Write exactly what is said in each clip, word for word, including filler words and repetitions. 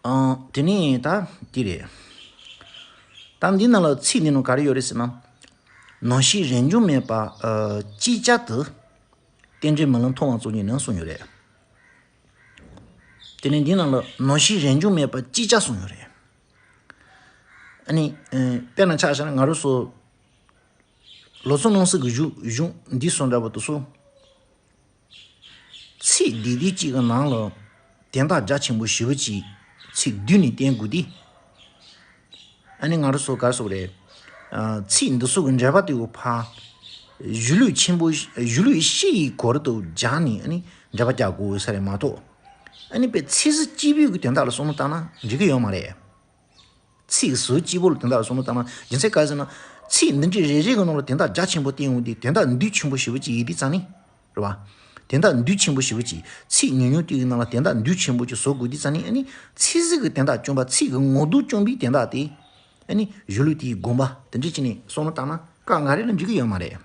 ཨང་། དེ་ནས་ད་འདི་རེད། ད་འདི་ནང་ལ་ཚིག་འདི་ནང་ག་རེ་ཡོད་རེད་ཟེར་ན། ནང་བཞིན་རེས་འཇོག་མེད་པ་ཨ་ཅིག་ཅར་དུ་རྟེན་འབྲེལ་མི་ལ་མཐོང་བ་གཙོ་ཉིད་ནི་གསུངས་ཡོད་རེད། དེ་ནས་འདི་ནང་ལ་ནང་བཞིན་རེས་འཇོག་མེད་པ་ཅིག་ཅར་གསུངས་ཡོད་རེད། ཨ་ནི་ཨ་དཔེར་ན་ཆ་བཞག་ན་ང་རང་ཚོ་ལོ་ཚོད་ནང་གསེས་ཀྱི་གཞུང་གཞུང་འདི་སོགས་འདྲ་པོ་དེ་ཚོ། ཚིག་འདི་འདི་གཅིག་གི་ནང་ལ་དོན་དག་རྒྱ་ཆེན་པོ་ཞེ་པོ་ཅིག་ཚིག་བསྡུས་ནས་བསྟན་དགོས་ཏེ། ཨ་ནི་ང་རང་ཚོ་ག་རེ་ཟེར་དགོས་རེད། ཨ་ཚིག་འདི་ཚོ་གི་འགྲེལ་པ་དེ་གི་ཕར་གཞུང་ལུགས་ཆེན་པོ་གཞུང་ལུགས་བཤད་ཡིག་སྐོར་དུ་སྦྱར་ནས་ཨ་ནི་འགྲེལ་པ་རྒྱག་དགོས་ས་རེད་མ་གཏོགས། ཨ་ནི་དཔེ་ཚིག་ཟུར་གཅིག་པོའི་གི་དོན་དག་ལ་བསམ་བློ་བཏང་ན་འགྲིག་གི་ཡོད་མ་རེད། ཚིག་ཟུར་གཅིག་པོ་ལ་དོན་དག་ལ་བསམ་བློ་བཏང་ན་རྒྱུ་མཚན་ག་རེ་ཟེར་ན། ཚིག་འདི་འདྲའི་རེ་རེ་གི་ནང་ལ་དོན་དག་རྒྱ་ཆེན་པོ་བསྟན་འོང་དུས་དོན་དག་འདུས་ཆེན་པོ་ཞེ་པོ་ཅིག་ཡིན་དུས་ཙང་ནི། རེད་བ། དོན་དག་འདུས་ཆེན་པོ་ཞེ་པོ་ཅིག་ཚིག་ཉུང་ཉུང་དེ་གི་ནང་ལ་དོན་དག་འདུས་ཆེན་པོ་ཅིག་བཟོ་དགོས་དུས་ཙང་ནི་ཨ་ནི་ཚིག་ཟུར་གི་དོན་དག་བཅོམ་པ་ཚིག་གི་ངོ་བསྡུ་བཅོམ་པའི་དོན་དག་དེ། ཨ་ནི་གཞུང་ལུགས་དེའི་དགོངས་པ་དེ་འདྲ་བྱས་ནས་བསམ་བློ་བཏང་ན་སྐབས་འགའ་རེ་ལ་འགྲིག་གི་ཡོད་མ་རེད།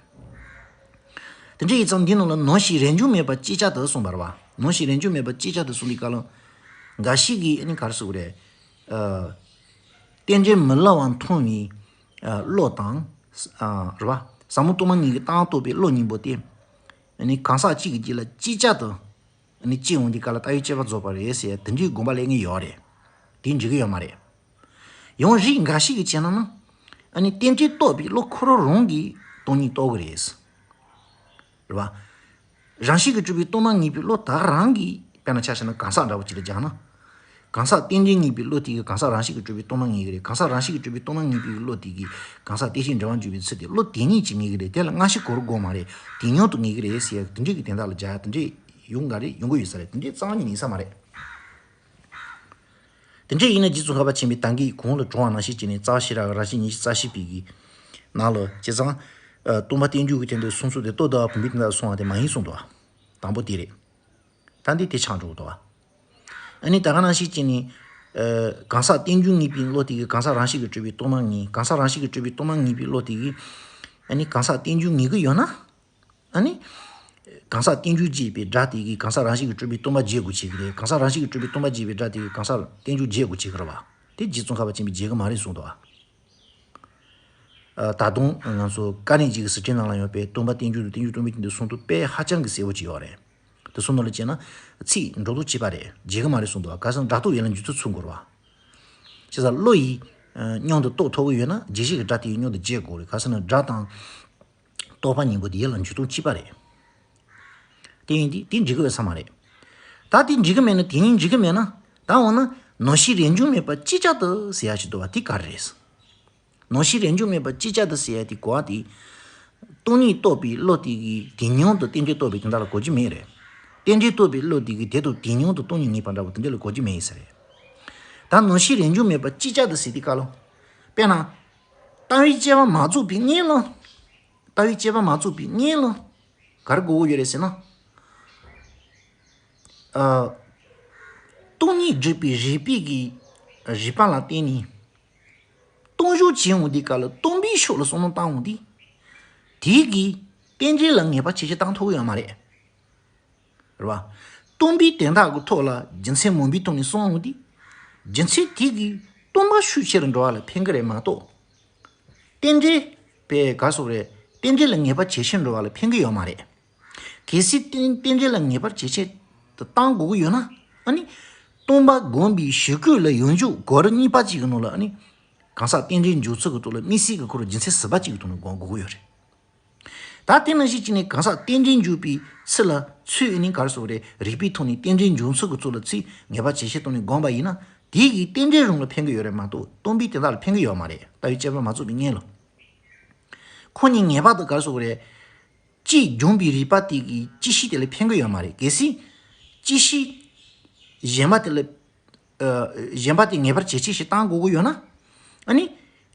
དེ་འདྲ་ཡིན་ཙང་འདི་ནང་ལ་ནང་བཞིན་རེས་འཇོག་མེད་པ་ཅིག་ཅར་དུ་གསུངས་པ་རེད་བ། ནང་བཞིན་རེས་འཇོག་མེད་པ་ཅིག་ཅར་དུ་གསུངས་དུས་སྐབས་ལ། འགའ་ཞིག་གིས་ཨ་ནི་ག་རེ་ཟེར་དགོས་རེད། ཨ། རྟེན་འབྲེལ་མི་སླུ་བ་མཐོང་བའི་ཨ་བློ་དང་། ཨ་རེད་བ། ཟབ་མོ་སྟོང་པ་ཉིད་ཀྱི་གཏན་རྟོགས་པའི་བློ་གཉིས་པོ་དེ། ཨ་ནི་གང་ཟག་གཅིག་གི་རྒྱུད་ལ་ཅིག་ཅར་དུ། ཨ་ནི་སྐྱེ་འོང་དུས་སྐབས་ལ་ལྟ་བའི་དཔྱད་པ་རྫོགས་པ་རེད་ཟེར་དེ་འདྲའི་དགོངས་པ་སླེབས་མཁན་ཡོད་རེད། དེ་འགྲིག་གི་ཡོད་མ་རེད། ཡང་རིགས་འགའ་ཞིག་གིས་བྱས་ན་ནི། ཨ་ནི་རྟེན་འབྲེལ་རྟོགས་པའི་བློ་ཁོ་རང་རང་གིས་སྟོང་ཉིད་རྟོགས་ཀྱི་རེད། རེད་བ། རང་བཞིན་གྱིས་གྲུབ་པའི་སྟོང་པ་ཉིད་པའི་བློ་དག་རང་གིས་དཔེར་ན་ཆ་བཞག་ན་གང་ཟག་འདྲ་བོ་ཅིག་ལ་སྦྱར་ན། གང་ཟག་རྟེན་འབྲེལ་ངེས་པའི་བློ་དེ་གིས་གང་ཟག་རང་བཞིན་གྱིས་གྲུབ་པའི་སྟོང་པ་ངེས་ཀྱི་རེད། གང་ཟག་རང་བཞིན་གྱིས་གྲུབ་པའི་སྟོང་པ་ངེས་པའི་བློ་དེ་གིས་གང་ཟག་རྟེན་ཅིང་འབྲེལ་བར་འབྱུང་བའི་ཚུལ་དེ་བློ་དེ་ཉིད་ཀྱིས་ངེས་ཀྱི་རེད། དེ་ལ་སྔ་ཕྱི་གོ་རུ་དགོས་མ་རེད། དེ་སྙོམས་དུ་ངེས་ཀྱི་རེད་ཟེར་ཡ་དེ་འདྲའི་གི་དོན་དག་ལ་སྦྱར་ཡ་དེ་འདྲའི་ཡོང་ག་རེད། ཡོང་གི་ཡོད་ས་རེད། དེ་འདྲའི་རྩ་བ་ཉིད་ནས་ཡིན་ས་མ་རེད། དེ་འདྲ་ཡིན་ན་རྗེ་ཙོང་ཁ་པ་ཆེན་པོས་ད་གིན་གོང་ལ་དྲངས་པ་ནང་བཞིན་བྱས་ནས་རྩ་བ་ཤེས་རབ་རང་བཞིན་ཉིད་ཀྱི་རྩ་ཤེས་པའི་གི་ནང་ལ་བྱས་ཙང་། ཨ་སྟོང་པ་རྟེན་འབྱུང་གི་དོན་དུ་གསུངས་ཚུལ་དེ་རྟོག་ལྡན་བུམ་པའི་དོན་དག་གསུངས་པ་དེ་མ་ཡིན་གསུངས་འདུག་དང་པོ་དེ་རེད། ད་འདི་དེ་ཆགས་འགྲོ་གི་འདུག་ཨ་ནི་ད་ག་ནང་བཞིན་བྱས་ནས། ཨ་གང་ཟག་རྟེན་འབྱུང་ངེས་པའི་བློ་དེ་གིས་གང་ཟག་རང་བཞིན་གྱིས་གྲུབ་པའི་སྟོང་པ་ངེས། གང་ཟག་རང་བཞིན་གྱིས་གྲུབ་པའི་སྟོང་པ་ངེས་པའི་བློ་དེ་གིས། ཨ་ནི་གང་ཟག་རྟེན་འབྱུང་ངེས་ཀྱི་ཡོད་ན། ཨ་ནི། གང་ཟག་རྟེན་འབྱུང་བརྗོད་པའི་སྒྲ་དེ་གིས་གང་ཟག་རང་བཞིན་གྱིས་གྲུབ་པའི་སྟོང་པ་བརྗོད་དགོས་བྱེད་ཀྱི་རེད། གང་ཟག་རང་བཞིན་གྱིས་གྲུབ་པའི་སྟོང་པ་བརྗོད་པའི་སྒྲ་དེ་གིས་གང་ཟག་རྟེན་འབྱུང་བརྗོད་དགོས་བྱེད་ཀྱི་རེད་བ། དེ་རྗེ་ཙོང་ཁ་པ་ཆེན་པོས་བརྗོད་ཀྱི་མ་རེད་གསུངས་འདུག་བ། ཨ་ད་དུང་ང་ཚོ་དཀའ་གནད་ཅིག་གི་ཟུར་ཁྲིད་ནང་ལ་ཡོད་པའི་སྟོང་པ་རྟེན་འབྱུང་དང་རྟེན་འབྱུང་སྟོང་པའི་དོན་དུ་གསུང་དུ་དཔེ་ཧ་ཅང་གི་གསལ་པོ་ཅིག་ཡོད་རེད། དེ་གསུང་ནང་ལ་བྱས་ན་ཚིག་འགྲོ་ལྡོག་གཅིག་པ་རེད། བརྗོད་ཀྱི་མ་རེད་གསུངས་འདུག་བ། ག་ཟེར་ན་སྒྲ་རྟོག་ཡིན་ལ་འཇུག་ཚུལ་མཚུངས་དགོས་རེད་བ། བྱས་ཙང་བློ་ཡིས་ཨ་སྙོམས་དུ་རྟོགས་ཐུབ་ཀྱི་ཡོད་ན་རྗེས་གཞི་གི་སྒྲ་དེ་ཡིས་སྙོམས་དུ་བརྗོད་དགོས་རེད། ག་ཟེར་ན་སྒྲ་དང་། རྟོག་པ་གཉིས་པོ་དེ་ཡིད་ལ་འཇུག་སྟངས་གཅིག་པ་རེད། དེ་ཡིན་དུས་དེ་འགྲིག་གི་ཡོད་ས་མ་རེད། ད་དེ་འགྲིག་གི་མེད་ན་དེ་གཉིས་འགྲིག་གི་མེད་ན་ད་འོ་ན་ནང་བཞིན་རེས་འཇོག་མེད་པ་ཅིག་ཅར་དུ་ཟེར་ཡ་ཞིག་འདུག་བ། དེ་ག་རེ་རེད། ནང་བཞིན་རེས་འཇོག་མེད་པ་ཅིག་ཅར་དུ་ཟེར་ཡ་དེ་གོ་བ་དེ། སྟོང་ཉིད་རྟོགས་པའི་བློ་དེ་གིས་དེ་སྙོམས་དུ་རྟེན་འབྲེལ་རྟོགས་པའི་དོན་དག་ལ་གོ་རྒྱུ་མེད་རེད། རྟེན་འབྲེལ་རྟོགས་པའི་བློ་དེ་གིས་དེ་དང་དེ་སྙོམས་དུ་སྟོང་ཉིད་ངེས་པ་འདྲ་བོ་དེ་འདྲ་ལ་གོ་རྒྱུ་མེད་ཡིན་ས་རེད། ད་ནང་བཞིན་རེས་འཇོག་མེད་པ་ཅིག་ཅར་དུ་ཟེར་དུས་སྐབས་ལ། དཔེར་ན། ལྟ་བའི་དཔྱད་པ་མ་རྫོགས་པའི་སྔོན་ལ། ལྟ་བའི་དཔྱད་པ་མ་རྫོགས་པའི་སྔོན་ལ། ག་རེ་དགོས་ཀྱི་ཡོད་རེད་ཟེར་ན། ཨ། སྟོང་ཉིད་སྒྲུབ་པའི་རིགས་པའི་གི། རིགས་པ་ལ་བརྟེན་ནས། སྟོང་གཞག་བྱེད་འོང་དུས་སྐབས་ལ་སྟོང་པའི་ཕྱོགས་ལ་བསམ་བློ་བཏང་འོང་དུས། དེའི་གི། རྟེན་འབྲེལ་ལ་ངེས་པ་ཇེ་ཆེ་བཏང་ཐུབ་ཀྱི་ཡོད་མ་རེད། རེད་བ། སྟོང་པའི་དོན་དག་གི་ཐོག་ལ་རྒྱུ་མཚན་མང་པོའི་ཐོག་ནས་གསུངས་འོང་དུས། རྒྱུ་མཚན་དེ་གིས་སྟོང་པ་ཤུགས་ཆེ་རུ་འགྲོ་བ་ལ་ཕན་གྱི་རེད་མ་གཏོགས། རྟེན་འབྲེལ་པས་ག་སོགས་རེད། རྟེན་འབྲེལ་ལ་ངེས་པ་ཇེ་ཆེར་འགྲོ་བ་ལ་ཕན་གྱི་ཡོད་མ་རེད། གལ་སྲིད་རྟེན་རྟེན་འབྲེལ་ལ་ངེས་པ་ཇེ་ཆེ་དུ་བཏང་དགོས་ཀྱི་ཡོད་ན། ཨ་ནི། སྟོང་པ་སྒོམ་པའི་གཞི་བཀོད་ལ་ཡོངས་འཇུག་གོ་རིམ་གཉིས་པ་གཅིག་གི་ནང་ལ་ཨ་ནི། གང་ཟག་རྟེན་འབྲེལ་འཇོག་ཚུལ་གྱི་ཐོག་ལ་དམིགས་བསལ་གྱི་ཁོ་རང་རྒྱུ་མཚན་ཟུར་པ་གཅིག་གི་ཐོག་ནས་སྒོམ་དགོས་ཀྱི་ཡོད་རེད། ད་དེ་ནང་བཞིན་བྱས་ནས་གང་ཟག་རྟེན་འབྲེལ་འཇོག་པའི་ཚུལ་ལ་ཚུལ་ཨེ་ནི་གར་སོགས་རེད། རིགས་པའི་ཐོག་ནས་རྟེན་འབྲེལ་འཇོག་ཚུལ་གྱི་ཚུལ་ལ་ཚུལ་ངེས་པ་ཇེ་ཆེར་བཏང་ནས་སྒོམ་པ་ཡིན་ན། དེ་གིས་རྟེན་འབྲེལ་རང་ལ་ཕན་གྱི་ཡོད་རེད་མ་གཏོགས་སྟོང་པའི་དོན་དག་ལ་ཕན་གྱི་ཡོད་མ་རེད། ལྟ་བའི་དཔྱད་པ་མ་རྫོགས་པའི་སྔོན་ལ། ཁོ་གཉིས་ངེས་པར་དུ་གར་སོགས་རེད། གཅིག་སྦྱོང་བའི་རིགས་པ་དེ་གིས་གཅིག་ཤེས་དེ་ལ་ཕན་གྱི་ཡོད་མ་རེད། གལ་སྲིད། གཅིག་ཤེས། གཞན་པ་དེ་ལ། ཨ། གཞན་པ་དེ་ངེས་པར་ཇེ་ཆེ་ཞིག་བཏང་དགོས་ཀྱི་ཡོད་ན། ཨ་ནི།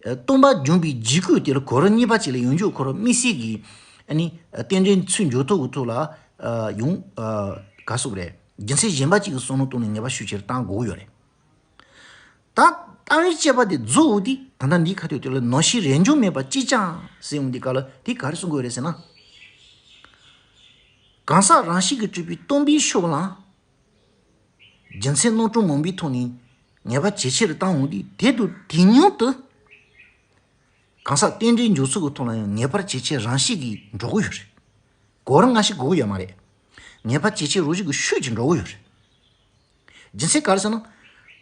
ཨ། སྟོང་པ་སྦྱོང་བའི་རྒྱུད་སྐུད་དེ་ལ་གོ་རིམ་གཉིས་པ་ཅིག་ལ་ཡོངས་འཇུག་ཁོ་རང་དམིགས་བསལ་གྱིས། ཨ་ནི། ཨ། རྟེན་འབྲེལ་ཚུལ་འཇོག་ཐུབ་ཀྱི་ཐོག་ལ། ཨ། ཡོང་། ཨ། ག་སོགས་རེད། རྒྱུ་མཚན་གཞན་པ་ཅིག་གི་བསམ་བློ་གཏོང་ནས་ངེས་པ་ཤུགས་ཆེར་བཏང་དགོས་ཀྱི་ཡོད་རེད། ད་ལྟ་བའི་དཔྱད་པ་དེ་རྫོགས་འོང་དུས་ད་ལྟ་འདིའི་ཁ་ཐུག་དེ་ལ་ནང་བཞིན་རེས་འཇོག་མེད་པ་ཅིག་ཀྱང་ཟེར་འོང་དུས་སྐབས་ལ་དེ་ག་རེ་གསུང་དགོས་རེད་ཟེར་ན། གང་ཟག་རང་བཞིན་གྱིས་གྲུབ་པའི་སྟོང་པའི་ཕྱོགས་ལ། རྒྱུ་མཚན་རྣམ་གྲངས་མང་པོའི་ཐོག་ནས་ ངེས་པ་ཇེ་ཆེར་བཏང་འོང་དུས་དེ་དུས་དེ་མཉམ་དུ་གང་ཟག་རྟེན་འབྲེལ་འཇོག་ཚུལ་གྱི་ཐོག་ལ་ཡང་ངེས་པར་ཇེ་ཆེར་རང་བཞིན་གྱིས་འགྲོ་གི་ཡོད་རེད། གོ་རིམ་སྔ་ཕྱི་དགོས་ཀྱི་ཡོད་མ་རེད། ངེས་པ་ཇེ་ཆེར་རང་བཞིན་གྱིས་ཤུགས་ཀྱིས་འགྲོ་གི་ཡོད་རེད། རྒྱུ་མཚན་ག་རེ་ཟེར་ན།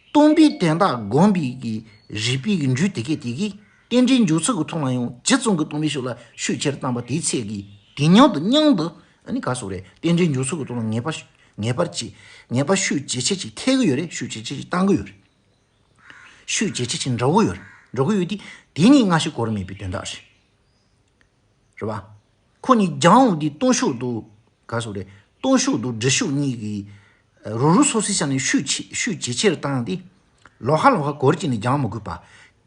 སྟོང་པའི་དོན་དག་སྒོམ་པའི་གི་རིགས་པའི་གི་འགྲོས་དེ་གས་དེ་གིས་རྟེན་འབྲེལ་འཇོག་ཚུལ་གྱི་ཐོག་ལ་ཡང་ཇི་ཙམ་གྱི་སྟོང་པའི་ཕྱོགས་ལ་ཤུགས་ཆེར་བཏང་པ་དེའི་ཚད་ཀྱིས་དེ་མཉམ་དུ་མཉམ་དུ་ཨ་ནི་ག་སོགས་རེད། རྟེན་འབྲེལ་འཇོག་ཚུལ་གྱི་ཐོག་ལ་ངེས་པ་ངེས་པར་ཇེ་ངེས་པ་ཤུགས་ཇེ་ཆེ་ཅིག་ཐེབས་ཀྱི་ཡོད་རེད། ཤུགས་ཇེ་ཆེ་ཅིག་བཏང་གི་ཡོད་རེད། ཤུགས་ཇེ་ཆེ་ཅིག་འགྲོ་གི་ཡོད་རེད། འགྲོ་གི་ཡོད་དེ་དེ་ནི་སྔ་ཕྱི་གོ་རིམ་མེད་པའི་དོན་དག་རེད། རེད་བ། ཁོ་གཉིས་སྦྱང་འོང་དུས་སྟོང་ཕྱོགས་སུ། ག་སོགས་རེད། སྟོང་ཕྱོགས་སུ་སྒྲུབ་ཕྱོགས་གཉིས་ཀྱི། རོ་རུ་སོ་སོའི་ཆ་ནས་ཤུགས་ཆེ་ཤུགས་ཇེ་ཆེར་བཏང་སྟེ། ལོག་ཧ་ལོག་ཧ་གོ་རིམ་གཅིག་ནས་སྦྱང་མི་དགོས་པ།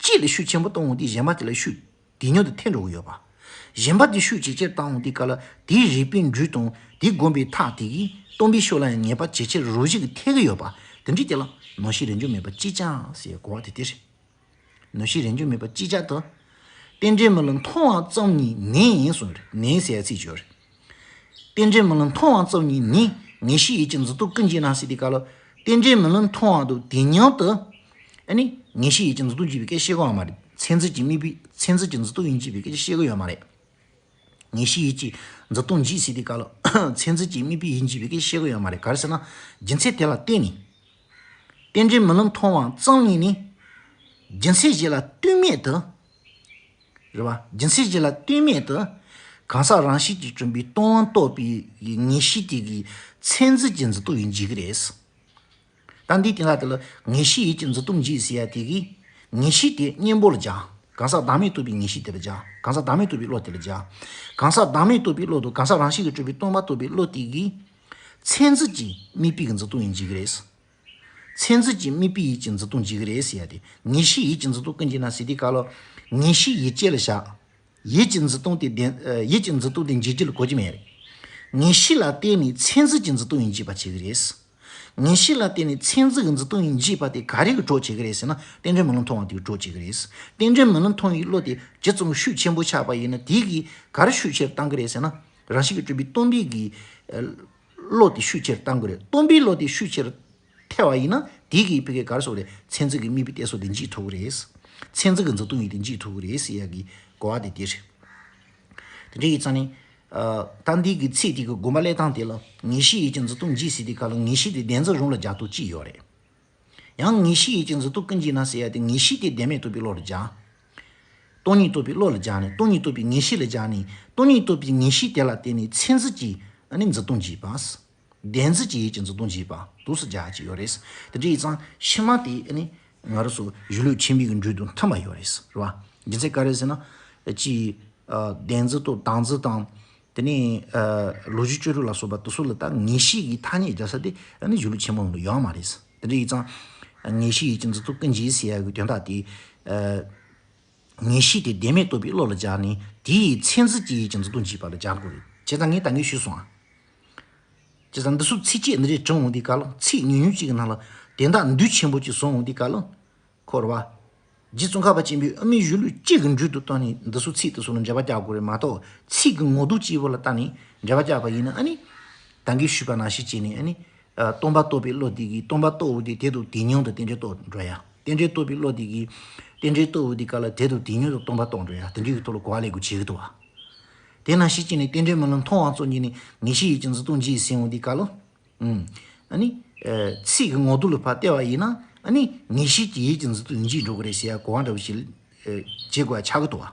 གཅིག་ལ་ཤུགས་ཆེན་པོ་གཏོང་འོང་དུས་གཞན་པ་དེ་ལ་ཤུགས་དེ་མཉམ་དུ་ཐེབས་འགྲོ་གི་ཡོད་པ། གཞན་པ་དེ་ཤུགས་ཇེ་ཆེར་བཏང་འོང་དུས་ག་ལ་དེའི་རིགས་པའི་འགྲོས་དང་དེའི་སྒོམ་པའི་ཐབས་དེ་གིས་སྟོང་པའི་ཕྱོགས་ལ་ཡང་ངེས་པ་ཇེ་ཆེར་རང་བཞིན་གྱིས་ཐེབས་ཀྱི་ཡོད་པ། དེ་འདྲའི་དེ་ལ་ནང་བཞིན་རེས་འཇོག་མེད་པ་ཅིག་ཀྱང་ཟེར་གོ་བ་དེ་དེ་རེད། ནང་བཞིན་རེས་འཇོག་མེད་པ་ཅིག་ཀྱང་དང་། རྟེན་འབྲེལ་མི་སླུ་མཐོང་བ་ཙམ་ཉིད་ནི་ཡིན་གསུངས་རེད། ནི་ཟེར་ཡ་ཚིག་བརྗོད་རེད། རྟེན་འབྲེལ་མི་སླུ་མཐོང་བ་ཙམ་ཉིད་ནི་ངེས་ཤེས་ཡིད་ཀྱི་འཛིན་སྟངས་ཀུན་གྱི་ནང་ཟེར་དུས་ག་ལ། རྟེན་འབྲེལ་མི་སླུ་མཐོང་བ་དང་དེ་མཉམ་དུ། ཨ་ནི་ངེས་ཤེས་ཡིད་ཀྱི་འཛིན་སྟངས་འཇིག་པའི་སྐད་བཤད་གོ་བ་མ་རེད། མཚན་འཛིན་གྱི་དམིགས་པའི་མཚན་འཛིན་གྱི་འཛིན་སྟངས་ཡིད་འཇིག་པའི་སྐད་བཤད་གི་ཡོད་མ་རེད། ངེས་ཤེས་ཡིད་ཀྱི་འཛིན་སྟངས་འཇིག་ཟེར་དུས་ག་ལ། མཚན་འཛིན་གྱི་དམིགས་པའི་ཡིད་འཇིག་པའི་སྐད་བཤད་གི་ཡོད་མ་རེད། ག་རེ་ཟེར་ན། རྒྱུ་མཚན་དེ་ལ་བརྟེན་ནས། རྟེན་འབྲེལ་མི་སླུ་མཐོང་བ་ཙམ་ཉིད་ནི། རྒྱུ་མཚན་གཞན་ལ་ལྟོས་མེད་དུ། རེད་བ། རྒྱུ་མཚན་གཞན་ལ་ལྟོས་མེད་དུ། གང་ཟག་རང་བཞིན་གྱིས་བསྐྲུན་པའི་སྟོང་པ་རྟོགས་པའི་ངེས་ཤེས་དེ་གིས་མཚན་འཛིན་གྱི་འཛིན་སྟངས་ཡིད་འཇིག་གི་རེད། ད་འདིའི་སྟེང་ལ་དེ་ལ་ངེས་ཤེས་ཡིད་ཀྱི་འཛིན་སྟངས་འཇིག་ཟེར་ཡ་དེ་གིས། ངེས་ཤེས་དེ་གཉེན་པོ་ལ་སྦྱར། གང་ཟག་བདག་མེད་རྟོགས་པའི་ངེས་ཤེས་དེ་ལ་སྦྱར། གང་ཟག་བདག་མེད་རྟོགས་པའི་བློ་དེ་ལ་སྦྱར། གང་ཟག་བདག་མེད་རྟོགས་པའི་བློ་དང་གང་ཟག་རང་བཞིན་གྱིས་གྲུབ་པའི་སྟོང་པ་རྟོགས་པའི་བློ་དེ་གིས། མཚན་འཛིན་གྱི་དམིགས་པའི་གི་འཛིན་སྟངས་ཡིད་འཇིག་གི་རེད། མཚན་འཛིན་གྱི་དམིགས་པའི་ཡིད་ཀྱི་འཛིན་སྟངས་འཇིག་གི་རེད་ཟེར་ཡ་དེ། ངེས་ཤེས་ཡིད་ཀྱི་འཛིན་སྟངས་ཀུན་གྱི་ནང་ཟེར་དུས་ག་ལ། ངེས་ཤེས་ཡིད་ཅན་ལ་བཞག། ཡིད་ཀྱི་འཛིན་སྟངས་དེ་བདེན། ཡིད་ཀྱི་འཛིན་སྟངས་དེ་འཇིག་རྒྱུ་ལ་གོ་རྒྱུ་མེད་རེད། ངེས་ཤེས་ལ་བརྟེན་ནས་མཚན་འཛིན་གྱི་འཛིན་སྟངས་ཡིད་འཇིག་པ་བྱེད་ཀྱི་རེད། ངེས་ཤེས་ལ་བརྟེན་ནས་མཚན་འཛིན་གྱི་འཛིན་སྟངས་ཡིད་འཇིག་པ་དེ་ག་རེ་གི་གྲོགས་བྱེད་ཀྱི་རེད་ཟེར་ན། རྟེན་འབྲེལ་མི་སླུ་མཐོང་བ་དེ་གི་གྲོགས་བྱེད་ཀྱི་རེད། རྟེན་འབྲེལ་མི་སླུ་མཐོང་བའི་བློ་དེ་ཇི་ཙམ་ཤུགས་ཆེན་པོ་ཆགས་པ་ཡིན་ན་དེ་གིས་ག་རེ་ཤུགས་ཆེར་བཏང་གི་རེད་ཟེར་ན། རང་བཞིན་གྱིས་གྲུབ་པའི་སྟོང་པའི་གི་བློ་དེ་ཤུགས་ཆེར་བཏང་གི་རེད། སྟོང་པའི་བློ་དེ་ཤུགས་ཆེར་ཐེབས་པ་ཡིན་ན་དེ་གིས་ཕ་གིའི་ག་རེ་ཟེར་དགོས་རེད། མཚན་འཛིན་གྱི་དམིགས་པའི་གཏད་སོ་དེ་འཇིག་ཐུབ་ཀྱི་རེད། མཚན་འཛིན་གྱི་འཛིན་སྟངས་ཡིད་དེ་འཇིག་ཐུབ་ཀྱི་རེད་ཟེར་ཡ་གི་གོ་བ་དེ་དེ་རེད། དེ་འདྲ་ཡིན་ཙང་ནི། ད་འདི་གི་ཚིག་དེ་གི་དགོངས་པ་བླང་སྟངས་དེ་ལ་ངེས་ཤེས་ཡིད་ཀྱི་འཛིན་སྟངས་འཇིག་ཟེར་དུས་ག་ལ་ངེས་ཤེས་དེ་བདེན་འཛིན་རང་ལ་སྦྱར་སྟངས་གཅིག་ཡོད་རེད། ཡང་ངེས་ཤེས་ཡིད་ཀྱི་འཛིན་སྟངས་ཀུན་གྱི་ནང་ཟེར་ཡ་དེ་ངེས་ཤེས་དེ་བདེན་མེད་རྟོགས་པའི་བློ་ལ་སྦྱར། སྟོང་ཉིད་རྟོགས་པའི་བློ་ལ་སྦྱར་ནས། སྟོང་ཉིད་རྟོགས་པའི་ངེས་ཤེས་ལ་སྦྱར་ནས། སྟོང་ཉིད་རྟོགས་པའི་ངེས་ཤེས་དེ་ལ་བརྟེན་ནས་མཚན་འཛིན་གྱི་ཨ་ནི་འཛིན་སྟངས་འཇིག་པ། བདེན་འཛིན་གྱི་ཡིད་ཀྱི་འཛིན་སྟངས་འཇིག་པ་དུས་སུ་སྦྱར་གྱི་ཡོད་རེད། དེ་འདྲ་ཡིན་ཙང་ཕྱི་མ་དེ་ཨ་ནི་ང་རང་ཚོ་གཞི་ལུགས་ཆེན་པོའི་གི་འགྲོས་དང་མཐུན་པ་ཡོད་རེད། རེད་བ། རྒྱུ་མཚན་ག་རེ་ཟེར་ན། ཅི། བདེན་འཛིན་དང་བདག་འཛིན་དང་། དེ་ནས་ལོ་རྒྱུས་བཅུ་དྲུག་ལ་སོགས་པ་དེ་ཚོ་ལ་ད་ངེས་ཤེས་ཀྱི་ཐ་སྙད་སྦྱར་ས་དེ་ཨ་ནི་གཞི་ལུགས་ཆེན་མོ་ནང་ལ་ཡོད་མ་རེད། དེ་འདྲ་ཡིན་ཙང་། ངེས་ཤེས་ཡིད་ཀྱི་འཛིན་སྟངས་ཀུན་གྱི་ཟེར་ཡ་གི་དོན་དག་དེ། ངེས་ཤེས་དེ་བདེན་མེད་རྟོགས་པའི་བློ་ལ་སྦྱར་ནས་དེའི་མཚན་འཛིན་གྱི་ཡིད་ཀྱི་འཛིན་སྟངས་འཇིག་པ་ལ་སྦྱར་དགོས་རེད། བྱས་ཙང་ངས་ད་གིན་ཞུས་སོང་ཨ། བྱས་ཙང་འདི་ཚོ་ཚིགས་བཅད་འདི་འདྲས་དྲངས་འོང་དུས་སྐབས་ལ་ཚིག་ཉུང་ཉུང་གཅིག་གི་ནང་ལ་དོན་དག་འདུས་ཆེན་པོ་གཅིག་བཟུང་འོང་དུས་སྐབས་ལ། ཁོ་རེད་བ། རྗེ་ཙོང་ཁ་པ་ཆེན་པོས་དབུ་མའི་གཞི་ལུགས་གཅིག་གི་འགྲོས་དུ་བཏང་ནས་འདི་ཚོ་ཚིག་དེ་ཚོ་ལ་འགྲེལ་པ་རྒྱག་དགོས་རེད་མ་གཏོགས་ཚིག་གི་ངོ་བསྟོད་གཅིག་པོ་ལ་བལྟས་ནས་འགྲེལ་པ་རྒྱག་པ་ཡིན་ན་ཨ་ནི། ད་གིན་ཞུས་པ་ནང་བཞིན་བྱས་ནས་ཨ་ནི། སྟོང་པ་རྟོགས་པའི་བློ་དེ་གིས་སྟོང་པ་རྟོགས་འོང་དུས་དེ་དང་དེ་མཉམ་དུ་རྟེན་འབྲེལ་རྟོགས་འགྲོ་ཡ། རྟེན་འབྲེལ་རྟོགས་པའི་བློ་དེ་གིས་རྟེན་འབྲེལ་རྟོགས་འོང་དུས་སྐབས་ལ་དེ་དང་དེ་མཉམ་དུ་སྟོང་པ་རྟོགས་འགྲོ་ཡ། དེ་འདྲའི་གི་ཐོག་ལ་གོ་བ་ལེན་དགོས་བྱེད་ཀྱི་འདུག་བ། དེ་ནང་བཞིན་བྱས་ནས་རྟེན་འབྲེལ་མི་སླུ་མཐོང་བ་ཙམ་གྱིས་ནི་ངེས་ཤེས་ཡིད་ཀྱི་འཛིན་སྟངས་འཇིག་ཟིན་འོང་དུས་སྐབས་ལ། ཨ་ནི། ཚིག་གི་ངོ་བསྟོད་ལ་ཕར་བལྟས་པ་ཡིན་ན་ཨ་ནི་ངེས་ཤེས་ཀྱི་ཡིད་ཀྱི་འཛིན་སྟངས་འཇིག་འགྲོ་གི་རེད་ཟེར་ཡ་གོ་བ་འདྲ་བོ་ཞིག་བྱེད་དགོས་ཡ་ཆགས་ཀྱི་འདུག་བ།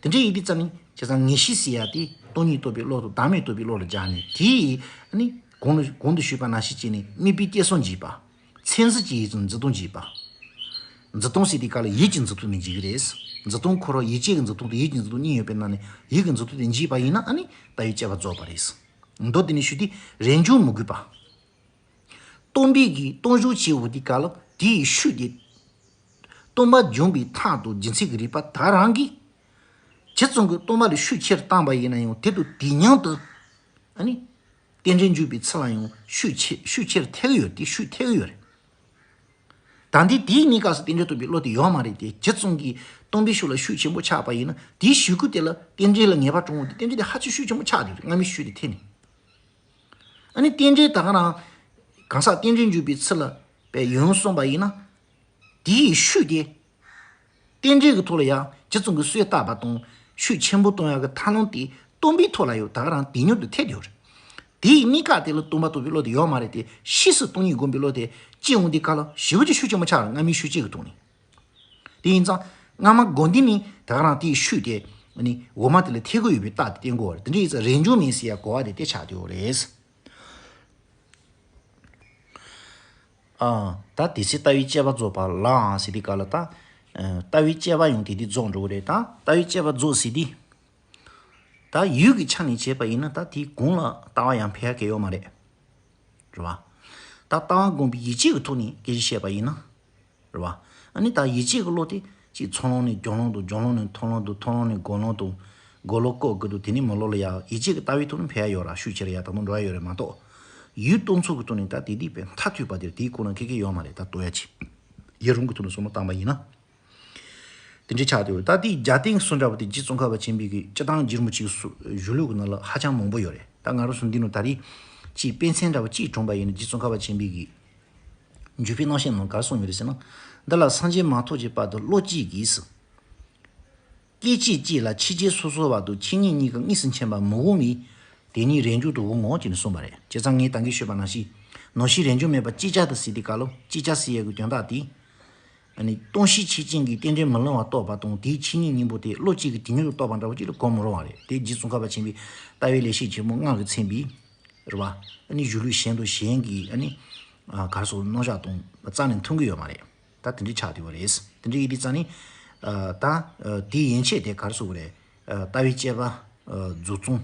དེ་འདྲ་ཡིན་དུས་ཙམ་ནས་བྱས་ཙང་ངེས་ཤེས་ཟེར་ཡ་དེ་སྟོང་ཉིད་རྟོགས་པའི་བློ་དང་བདག་མེད་རྟོགས་པའི་བློ་ལ་སྦྱར་ནས་དེ་ཨ་ནི་གོང་ལ་གོང་དུ་ཞུས་པ་ནང་བཞིན་བྱས་ནས་དམིགས་པའི་གཏད་སོ་འཇིག་པ། མཚན་འཛིན་གྱི་ཡིད་ཀྱི་འཛིན་སྟངས་འཇིག་པ། འཛིན་སྟངས་ཟེར་དུས་སྐབས་ལ་ཡིད་ཀྱི་འཛིན་སྟངས་ནི་འཇིག་གི་རེད། འཛིན་སྟངས་ཁོ་རང་ཡིད་ཀྱི་འཛིན་སྟངས་དང་ཡིད་ཀྱི་འཛིན་སྟངས་གཉིས་ཡོད་པའི་ནང་ནས་ཡིད་ཀྱི་འཛིན་སྟངས་དེ་འཇིག་པ་ཡིན་ན་ཨ་ནི་ལྟ་བའི་དཔྱད་པ་རྫོགས་པ་རེད། མདོ་དེ་ནས་ཞུ་དུས་རེས་འཇོག་མི་དགོས་པ། སྟོང་པའི་གི་སྟོང་གཞི་བྱེད་འོང་དུས་སྐབས་ལ་དེའི་ཤུགས་དེ། སྟོང་པ་འཇོམས་པའི་ཐབས་དང་རྒྱུ་མཚན་གྱི་རིགས་པ་ད་རང་གིས། ཇི་ཙམ་གྱིས་སྟོང་པ་ལ་ཤུགས་ཆེར་བཏང་པ་ཡིན་ན་ཡང་དེ་དང་དེ་མཉམ་དུ། ཨ་ནི། རྟེན་འབྲེལ་འཇུག་པའི་ཚུལ་ལ་ཡང་ཤུགས་ཆེ་ཤུགས་ཆེར་ཐེབས་ཀྱི་ཡོད་དེ་ཤུགས་ཐེབས་ཀྱི་ཡོད་རེད། ད་འདི་དེའི་གནས་སྐབས་སུ་རྟེན་འབྲེལ་རྟོགས་པའི་བློ་དེ་ཡོད་མ་རེད་དེ་ཇི་ཙམ་གྱིས་སྟོང་པའི་ཤུགས་ལ་ཤུགས་ཆེན་པོ་ཆགས་པ་ཡིན་ན་དེའི་གཞུག་གུ་དེ་ལ་རྟེན་འབྲེལ་ལ་ངེས་པ་དྲངས་འོང་དུས་རྟེན་འབྲེལ་དེ་ཧ་ཅང་ཤུགས་ཆེན་པོ་ཆགས་འགྲོ་རེད། སྔ་མའི་ཤུགས་དེ་འཐེན་ནས། ཨ་ནི་རྟེན་འབྲེལ་ད་ག་རང་། གང་ཟག་རྟེན་འབྲེལ་འཇུག་པའི་ཚུལ་ལ་པའི་ཡོན་གསུངས་པ་ཡིན་ན། དེའི་ཤུགས་དེ། རྟེན་འབྲེལ་གྱི་ཐོག་ལ་ཡང་ཇི་ཙམ་གྱི་གསོས་བཏབ་པ་དང་ཤུགས་ཆེན་པོ་གཏོང་ཡག་གི་ཐབས་ལམ་དེ་སྟོན་པའི་ཐོག་ལ་ཡང་ད་ག་རང་དེ་མྱུར་དུ་ཐེབས་ཡོད་རེད། དེའི་གནས་སྐབས་དེ་ལ་སྟོན་པ་སྟོན་པའི་བློ་དེ་ཡོད་མ་རེད་དེ། ཕྱིས་སུ་སྟོང་ཉིད་སྒོམ་པའི་བློ་དེ་སྐྱེ་འོང་དུས་སྐབས་ལ་ཞེ་པོ་ཅིག་ཤུགས་ཆེན་པོ་ཆགས་རེད། སྔ་མའི་ཤུགས་ཆེ་གི་ཐོག་ནས། དེ་ཡིན་ཙང་སྔ་མ་དགོན་སྡེ་ནས་ད་ག་རང་དེའི་ཤུགས་དེ་ནི་འོག་མ་དེ་ལ་ཐེབས་ཀྱི་ཡོད་པའི་རྟགས་དེ་བསྟན་དགོས་པ་རེད། དེ་འདྲ་ཡིན་ཙང་རེས་འཇུག་མིན་ཟེར་ཡ་གོ་བ་དེ་དེ་ཆགས་བསྡད་ཡོད་རེད། ཨ། ད་དེ་ཚེ་ལྟ་བའི་དཔྱད་པ་རྫོགས་པ་ལའང་ཟེར་དུས་སྐབས་ལ་ད། ཨ། ལྟ་བའི་དཔྱད་པ་ཡང་དེ་དུས་རྫོགས་འགྲོ་གི་རེད། ད་ལྟ་བའི་དཔྱད་པ་རྫོགས་ཟེར་དུས། ད་ཡུལ་གྱི་ཆ་ནས་བྱས་པ་ཡིན་ན་ད་དེའི་གོང་ལ་ལྟ་བ་ཡང་འཕེལ་ཡ་གང་ཡང་ཡོད་མ་རེད། རེད་བ། ད་ལྟ་བ་སྒོམ་པའི་ཡིད་ཆེས་ཀྱི་ཐོག་ནས་སྐད་ཆ་བཤད་པ་ཡིན་ན། རེད་བ། ཨ་ནི་ད་ཡིད་ཆེས་ཀྱི་བློ་དེ་གཅིག་ཚོར་ལམ་ནས་སྦྱོར་ལམ་དུ། སྦྱོར་ལམ་ནས་མཐོང་ལམ་དུ། མཐོང་ལམ་ནས་སྒོམ་ལམ་དུ། སྒོམ་ལམ་སྐབས་དགུ་དུ། དེ་ནས་མི་ལོ་ལ་ཡ་ཡིད་ཆེས་ཀྱི་ལྟ་བའི་ཐོག་ནས་འཕེལ་ཡ་ཡོད་ར། ཤུགས་ཆེ་ར་ཡ་ད་དུང་འགྲོ་ཡ་ཡོད་རེད་མ་གཏོགས། ཡུལ་སྟོང་ཚོ་གི་ཐོག་ནས་ད་དེ་དུས་པའི་མཐར་ཐུག་པ་དེར་དེའི་གོང་ན་ཁེ་ཁེ་ཡོད་མ་རེད། ད་ལྟོས་ཡ་ཆེ། ཡུན་རིང་གི་ཐོག་ནས་བསམ་བློ་བཏང་པ་ཡིན་ན། དེ་འདྲའི་ཆགས་བསྡད་ཡོད། ད་དེའི་རྒྱབ་རྟེན་གསུང་འདྲ་བོ་དེ་རྗེ་ཙོང་ཁ་པ་ཆེན་པོའི་གི་སྤྱིར་བཏང་རྒྱལ་མོ་གཅིག་གཞུང་ལུགས་ཀྱི་ནང་ལ་ཧ་ཅང་མང་པོ་ཡོད་རེད། ད་ང་རང་ཚོ་འདི་ནང་ད་རེས་ཅིག་དཔེ་མཚོན་འདྲ་བོ་ཅིག་དྲངས་པ་ཡིན་ན། རྗེ་ཙོང་ཁ་པ་ཆེན་པོའི་གི་འཇུག་པའི་རྣམ་བཤད་ནང་ག་རེ་གསུངས་ཡོད་རེད་ཟེར་ན། འདི་ལ་སངས་རྒྱས་མ་ཐོབ་ཀྱི་བར་དུ་བློ་གཅིག་གིས། སྐད་ཅིག་གཅིག་ལ་ཕྱི་རྒྱལ་སོ་སོའི་བར་དུ་ཆོས་ཉིད་གཉིས་ཀ་དངོས་སུ་མཁྱེན་པ་མི་འོང་བས། དེ་ཉིད་རེས་འཇུག་ཏུ་འོང་ངོ་ཅེས་ནས་གསུངས་པ་རེད། བྱས་ཙང་ངས་ད་གིན་ཞུས་པ་ནང་བཞིན་ནམ་ཞིག་རེས་འཇུག་མེད་པར་ཅིག་ཅར་དུ་ཟེར་དུས་སྐབས་ལ། ཅིག་ཅར་ཟེར་ཡས་ཀྱི་དོན་དག་དེ། ཨ་ནི་སྟོང་གཞི་ཆོས་ཅན་གྱི་རྟེན་འབྲེལ་མི་སླུ་བར་རྟོགས་པ་དང་དེའི་ཆོས་ཉིད་གཉིས་པོ་དེ་བློ་གཅིག་གིས་དུས་མྱུར་དུ་རྟོགས་པ་འདྲ་བོ་ཅིག་ལ་གོ་མི་རུང་བ་རེད། དེ་རྗེ་ཙོང་ཁ་པ་ཆེན་པོའི་ལྟ་བའི་ལེགས་བཤད་ཆེན་མོ་ལྔ་གིས་མཚོན་པའི། རེད་བ། ཨ་ནི་གཞུང་ལུགས་གཞན་དང་གཞན་གྱི་ཨ་ནི། ཨ། ག་རེ་ཟེར། རྣམ་གཞག་དང་རྩ་ནས་མཐུན་གྱི་ཡོད་མ་རེད། ད་དེ་འདྲའི་ཆགས་བསྡད་པ་རེད། དེ་འདྲའི་ཡིན་དུས་ཙང་ནི། ཨ། ད། ཨ། དེའི་ཡན་ཆད་དེ་ག་རེ་ཟེར་དགོས་རེད། ཨ། ལྟ་བའི་དཔྱད་པ། ཨ། རྫོགས་ཚུལ།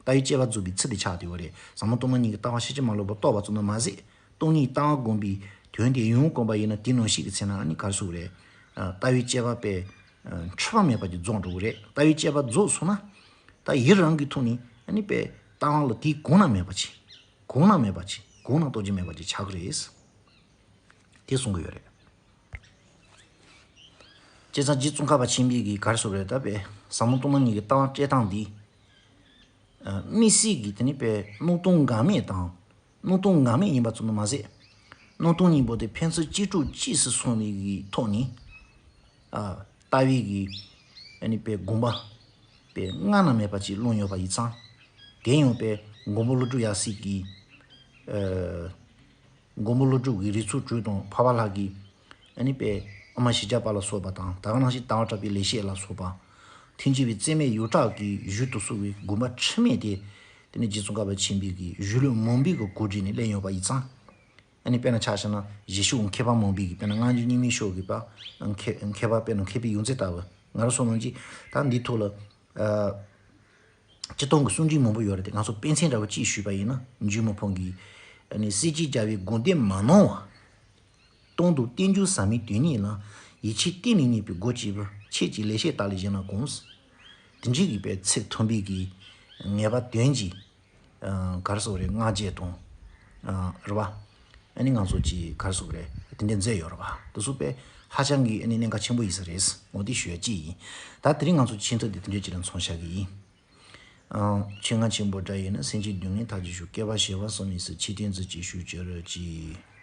ལྟ་བའི་དཔྱད་པ་རྫོགས་པའི་ཚུལ་དེ་ཆགས་བསྡད་པ་རེད། ཟབ་མོ་སྟོང་པ་ཉིད་ཀྱི་ལྟ་བ་ཕྱིན་ཅི་མ་ལོག་པར་རྟོགས་པ་ཙམ་དུ་མ་ཟད། སྟོང་ཉིད་ལྟ་བ་སྒོམ་པའི་དོན་དེ་ཡང་སྒོམ་པ་ཡིན་ན་དེ་ནང་བཞིན་གྱི་ཚེ་ན་ཨ་ནི་ག་རེ་ཟེར་དགོས་རེད། ཨ། ལྟ་བའི་དཔྱད་པ་དཔེ། ཨ། འཁྲུལ་པ་མེད་པ་ཅིག་རྫོགས་འགྲོ་གི་རེད། ལྟ་བའི་དཔྱད་པ་རྫོགས་སོང་ན། ད་ཡུན་རིང་གི་ཐོག་ནས་ཨ་ནི་དཔེ་ལྟ་བ་ལ་དེའི་གོང་ན་མེད་པ་ཅིག་གོང་ན་མེད་པ་ཅིག་གོང་ན་རྟོགས་ཀྱི་མེད་པ་ཅིག་ཆགས་ཀྱི་རེད། དེ་གསུང་གི་ཡོད་རེད། བྱས་ཙང་རྗེ་ཙོང་ཁ་པ་ཆེན་པོའི་གི་ག་རེ་ཟེར་དགོས་རེད། ད་དཔེ་ཟབ་མོ་སྟོང་པ་ཉིད་ཀྱི་ལྟ་བ་སྤྱད་སྟངས་འདི། ཨ། དམིགས་བསལ་གྱི་དེ་ནི་དཔེ་སྣང་སྟོང་འགལ་མེད་དང་། སྣང་སྟོང་འགལ་མེད་ཡིན་པ་ཙམ་དུ་མ་ཟད། སྣང་སྟོང་གཉིས་པོ་དེ་ཕན་ཚུན་གཅིག་གྲོགས་གཅིག་སུ་སོང་བའི་གི་ཐོག་ནས། ཨ། ལྟ་བའི་གི་ཨ་ནི་དཔེ་དགོངས་པ་དཔེ་སྔ་ན་མེད་པ་ཅིག་བླངས་ཡོད་པ་ཡིན་ཙང་། དེ་ཡང་དཔེ་མགོན་པོ་ཀླུ་སྒྲུབ་ཡབ་སྲས་ཀྱི། ཨ། མགོན་པོ་ཀླུ་སྒྲུབ་ཀྱི་རིགས་ཚོགས་དྲུག་དང་འཕགས་པ་ལྷ་གི། ཨ་ནི་དཔེ་ཨ་མ་ཞེས་བྱ་བ་ལ་སོགས་པ་དང་། ད་ག་ནང་བཞིན་དྭང་བ་གྲགས་པའི་ལེགས་བཤད་ལ་སོགས་པ། ཐེག་མཆོག་པའི་རྩེ་མོའི་ཡུལ་གྲགས་ཀྱི་གཞུང་དུ་གསུངས་པའི་དགོངས་པ་འཁྲུལ་མེད་དེ། དེ་ནི་རྗེ་ཙོང་ཁ་པ་ཆེན་པོའི་གི་གཞུང་ལུགས་མང་པོའི་གི་གོ་སྒྲིག་ནས་གླས་ཡོད་པ་ཡིན་ཙང་། ཨ་ནི་དཔེར་ན་ཆ་བཞག་ན་རྗེ་ཤུགས་མཁས་པ་མང་པོའི་གི། དཔེར་ན་སྔ་འགྱུར་རྙིང་མའི་ཕྱོགས་ཀྱི་པ། མཁས་མཁས་པ་དཔེར་ན་མཁས་པའི་ཡོངས་འཛིན་ལྟ་བུ། ང་རང་ཚོ་ནང་གི་ད་འདིའི་ཐོག་ལ། ཨ། སྤྱིར་བཏང་གི་གསུང་འཕྲིན་མང་པོ་ཡོད་རེད་དེ། ང་ཚོ་དཔེ་མཚོན་འདྲ་བོ་གཅིག་ཞུས་པ་ཡིན་ན། འཇུ་མི་ཕམ་གྱི། ཨ་ནི་སྲིད་ཀྱི་རྒྱལ་བའི་དགོངས་དོན་མ་སྣང་བ། སྟོང་དང་རྟེན་འབྱུང་ཟབ་མོའི་དོན་གཉིས་ལ། ཡིད་ཆེས་གཏིང་ནས་རྙེད་པའི་སྒོ་གཅིག་པུ། ཁྱེད་ཀྱི་ལེགས་བཤད་ལྟ་ལས་གཞན་ལ་གང་། དེ་འདྲའི་གི་དཔེ་ཚིག་མཐོན་པོའི་གི་ངེས་པ་དོན་གྱི། ཨ། ག་རེ་ཟེར་དགོས་རེད། སྔགས་རྒྱས་དང་། ཨ། རེད་བ། ཨ་ནི་ང་ཚོ་གཅིག་ག་རེ་ཟེར་དགོས་རེད། དེ་འདྲ་མཛད་ཡོད་རེད་བ། དེ་ཚོ་དཔེ་ཧ་ཅང་གི་ཨ་ནི་གནད་འགག་ཆེན་པོ་ཡིན་ས་རེད། འོ་དེ་ཞུ་ཡ་གཅིག་ཡིན། ད་དེ་རིང་ང་ཚོ་ཆེས་མཐོ་དེ་དེ་འདྲའི་གཅིག་ལ་མཚོན་བྱ་གི་ཡིན། ཨ། ཆོས་རྔ་ཆེན་པོ་སྒྲ་ཡིས་ནི། སེམས་ཅན་སྡུག་བསྔལ་མཐའ་ཅི་ཞུ། བསྐལ་པ་བྱེ་བ་གསུམ་ཡི་སུ། ཆོས་སྟོན་ཚུལ་གྱིས་ཞུ་གྱུར་ཅིག།